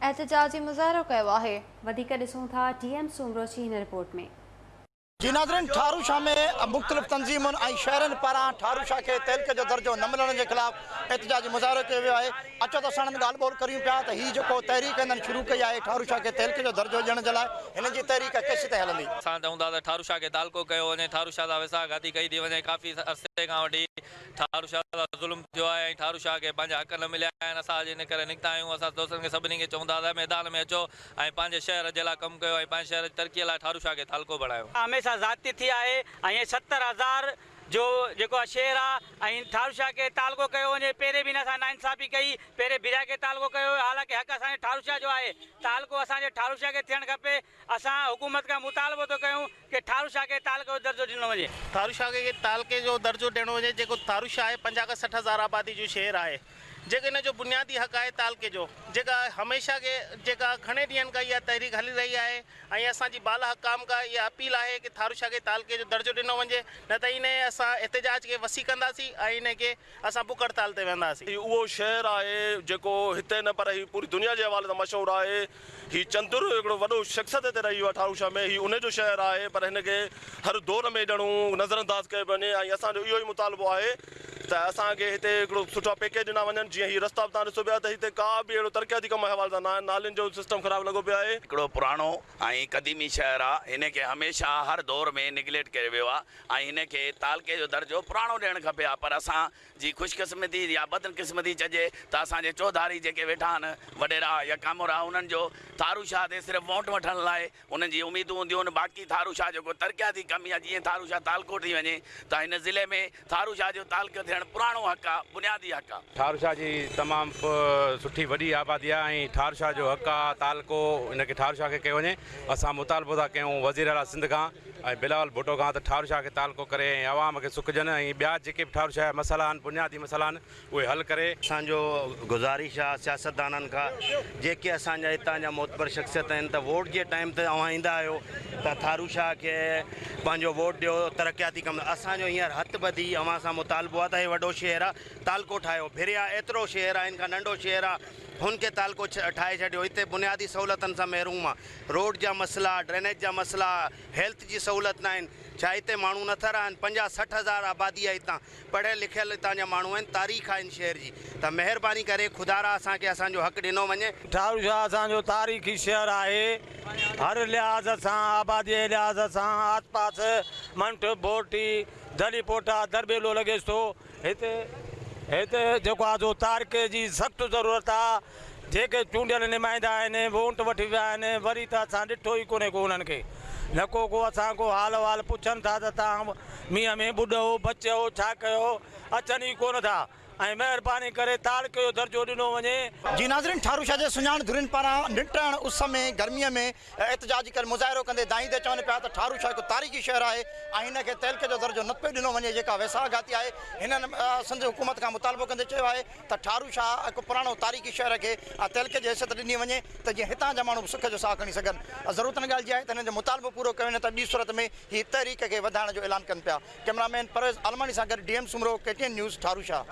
احتجاجي مظاهرو ڪيو آهي. وڌيڪ ڏسون ٿا ڊي ايم سومرو جي هن رپورٽ ۾. جي ناظرين ٺارو شاهه ۾ مختلف تنظيمن ۽ شهرين پاران ٺارو شاهه کي تعلقي جو درجو نه ملڻ جي خلاف احتجاجي مظاهرو ڪيو ويو آهي اچو ته ساڻن ڳالهه ٻولهه ڪريون پيا ته هي جيڪو تحريڪ هنن شروع ڪئي آهي ٺارو شاهه کي تعلقي جو درجو ڏيڻ جي لاء هنن جي تحريڪ ڪيسيتائين هلندي. اسان چئون ٿا ته ٺارو شاهه کي تعلقو ڪيو وڃي ٺارو شاهه سان ويساهه گهاتي ڪئي ٿي وڃي ڪافي عرصي کان وٺي ٺارو شاهه سان ظلم ٿيو آهي ۽ ٺارو شاهه کي پنهنجا حق نه مليا آهن اسان اڄ ان ڪري نڪتا آهيون اسان دوستن کي سڀني کي چئون ٿا ته ميدان ۾ اچو ۽ پنهنجي شهر جي لاء ڪم ڪيو ۽ پنهنجي شهر جي ترقي لاء ٺارو شاهه کي تعلقو بڻايو. هميشه زيادتي ٿي آهي ۽ هي 70,000 جو جيڪو آهي شهر آهي ۽ ٺارو شاهه کي تعلقو ڪيو وڃي پهرين به هن سان ناانصافي ڪئي پهرين ڀريا کي تعلقو ڪيو ويو حالانڪه حق اسان جي ٺارو شاهه جو آهي تعلقو اسان جي ٺارو شاهه کي ٿيڻ کپي اسان حڪومت کان مطالبو ٿو ڪيون ڪي ٺارو شاهه کي تعلقي جو درجو ڏنو وڃي. ٺارو شاهه کي تعلقي جو درجو ڏنو وڃي جيڪو ٺارو شاهه آهي 50 کان 60 هزار آبادي جو شهر آهي جيڪو ان جو بنيادي حق آهي تعلقي جو جيڪا هميشه کي جيڪا گهڻي ڏينهن کان اها تحريڪ هلي رهي آهي ۽ اسان جي بالا حڪام کان اها اپيل آهي ڪي ٺارو شاهه کي تعلقي جو درجو ڏنو وڃي نه ته انهي اسان احتجاج کي وسيع ڪنداسين ۽ انهي کي اسان بک هڙتال تي ويهنداسين. هي اهو شهر آهي جيڪو هتي نه پر هي پوري دنيا جي حوالي سان مشهور آهي. هي چندر هڪڙو وڏو شخصيت هتي رهي ويو آهي ٺاروشاه ۾ هي انهي جو شهر آهي پر هن کي هر دور ۾ ڄڻو نظرانداز ڪيو پيو وڃي ۽ اسان جو اهو ئي مطالبو آهي ته اسان کي هتي هڪڙو سٺا پيڪيج ڏنا وڃن جيئن هي رستا به توهان ڏسو پيا ته هتي ڪا به اهڙو ترقياتي ڪم حوالي سان نه آهن نالين جو سسٽم خراب لڳو پيو آهي. هڪڙو پراڻو ۽ قديمي شهر آ هن کي هميشه هر دور ۾ نگليٽ ڪيو ويو آ ۽ هن کي تعلقي جو درجو پراڻو ڏيڻ کپي ها پر اسان جي خوش قسمتي يا بدقسمتي چئجي ته اسان جي چوڌاري جيڪي ويٺا آهن وڏيرا يا ڪامورا انهن جو ٿارو شاهه تي صرف ووٽ وٺڻ لاء انهن جي اميدون هونديون آهن باقي ٿارو شاهه جو ڪو ترقياتي ڪم يا جيئن ٿارو شاهه تعلقو ٺهي وڃي ته هن ضلعي ۾ ٿارو شاهه جو تعلقو ٿيڻ پراڻو حق آ بنيادي حق آ. ٺارو شاهه جي تمام سٺي وڏي آبادي آ ۽ ٺارو شاهه جو حق آ تعلقو ان کي ٺارو شاهه کي ڪيو وڃي اسان مطالبو ٿا ڪيون وزير اعليٰ سنڌ کان ۽ بلاول ڀٽو کان ته ٺارو شاهه کي تعلقو ڪري ۽ عوام کي سک ڏين ۽ ٻيا جيڪي به ٺارو شاهه جا مسئلا آهن بنيادي مسئلا آهن اهي حل ڪري. اسان جو گذارش آ سياستدانن کان جيڪي اسان جا هتان جا معتبر شخصيت آهن ته ووٽ جي ٽائيم تي اوهان ايندا آهيو ته ٺارو شاهه کي پنهنجو ووٽ ڏيو ترقياتي ڪم اسان جو هينئر هٿ ٻڌي اوهان سان مطالبو آ ته هي وڏو شهر آ تعلقو ٺاهيو ڀريا ايترو شهر آ ان کان ننڍو شهر آ هن کي تعلقو ٺاهي ڇڏيو هتي بنيادي سهولتن سان محروم آ روڊ جا مسئلا ڊرينيج جا مسئلا هيلٿ جي سهولت ناهن ڇا هتي ماڻهو نٿا رهن 50 60 هزار آبادي آهي هتان پڙهيل لکيل هتان جا ماڻهو آهن تاريخ آهي هن شهر جي ته مهرباني ڪري خدارا اسان کي اسان جو حق ڏنو وڃي. ٺارو شاهه اسان جو تاريخي شهر آهي هر لحاظ سان آبادي جي لحاظ سان آس پاس منٺ بورٽي دلي پوٽا درٻيلو لڳيس ٿو هتي هتي جيڪو آ سو تعلقي جي سخت ضرورت آ جيڪي چونڊيل نمائندا آهن وونٽ وٺي ويا آهن وري ته اسان ڏٺو ئي ڪونهي ڪو انهن کي نه ڪو ڪو اسان ڪو حال احوال پڇن ٿا ته توهان مينهن ۾ ٻڏئو بچيو ڇا ڪيو اچن ئي ڪونه ٿا ۽ مهرباني ڪري تعلقي جو درجو ڏنو وڃي. جي ناظرين ٺارو شاهه جي سڃاڻ ڌرين پاران نٽهڻ اس ۾ گرمي ۾ احتجاجي ڪري مظاهرو ڪندي دانهيندي چون پيا ته ٺارو شاهه هڪ تاريخي شهر آهي ۽ هن کي تعلقي جو درجو نه پيو ڏنو وڃي جيڪا ويساهه گهاتي آهي هنن سنڌ حڪومت کان مطالبو ڪندي چيو آهي ته ٺارو شاهه هڪ پراڻو تاريخي شهر کي تعلقي جي حيثيت ڏني وڃي ته جيئن هتان جا ماڻهو به سک جو ساهه کڻي سگهن ضرورت ان ڳالهه جي آهي ته هنن جو مطالبو پورو ڪيو وڃي ته ٻي صورت ۾ هي تحريڪ کي وڌائڻ جو اعلان ڪن پيا ڪئميرا مين پرويز عالماڻي سان گڏ D M Soomro K T N news Tharu Shah.